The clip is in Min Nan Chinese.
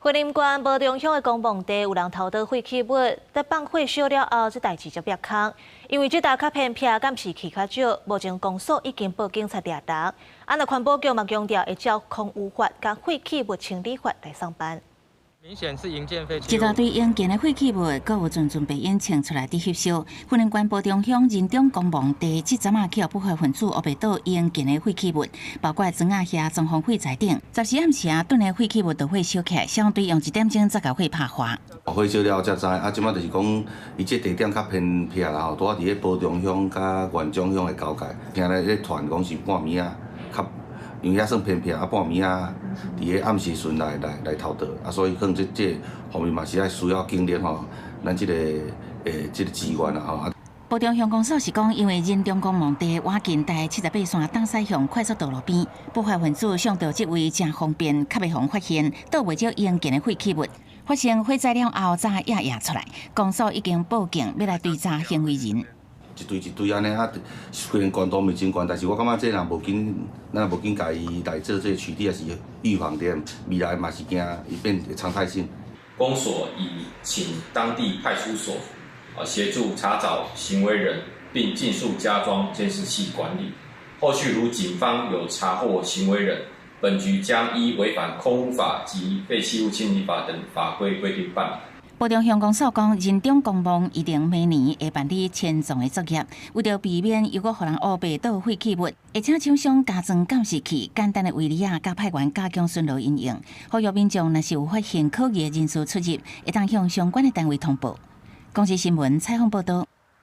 雲林縣埔中鄉的公墓地有人偷倒廢棄物，在放火燒了後，這代誌才煏空。因為這搭較偏僻，監視器較少，目前公所已經報警察掠人。啊，那環保局嘛強調會照空污法佮廢棄物清理法來送辦。明顯是營建廢棄物。一大堆營建的廢棄物，閣有陣陣白煙衝出來佇翕燒。雲林縣埔中鄉仁中公墓地，這陣仔去予不法分子烏白倒營建的廢棄物，包括磚仔遐裝潢廢材等。14暗時啊，囤的廢棄物著火燒起來，消防隊用一點鐘才共火拍化。火燒了後才知，啊，這擺就是講，伊這地點較偏僻啦吼，拄仔佇咧埔中鄉佮員中鄉的交界，聽咧咧傳講是半暝仔，較因為遐算偏僻，啊半暝仔佇咧暗時陣來來來偷倒，啊，所以可能這這方面嘛是愛需要警力吼，咱這個欸這個資源啊吼。埔中鄉公所是講，因為仁中公墓地倚近台78線東西向快速道路邊，不法分子上著這位誠方便，較袂予人發現，倒袂少營建的廢棄物。發生火災了後，才壓壓出來，公所已經報警，欲來追查行為人。一堆一堆按呢啊，雖然懸度毋是真懸，但是我感覺這若無緊，咱若無緊共伊來做這個取締，抑是預防點，未來嘛是驚伊變常態性。公所已請當地派出所啊協助查找行為人，並盡速加裝監視器管理。後續如警方有查獲行為人，本局將依違反空污法及廢棄物清理法等法規規定辦理。埔中鄉公所講，仁中公墓一定每年會辦理遷葬的作業，為著避免又閣予人烏白倒廢棄物，會請廠商加裝監視器，簡單的圍籬仔，佮派員加強巡邏因應。呼籲民眾若是有發現可疑的人士出入，會當向相關的單位通報。公視新聞採訪報導。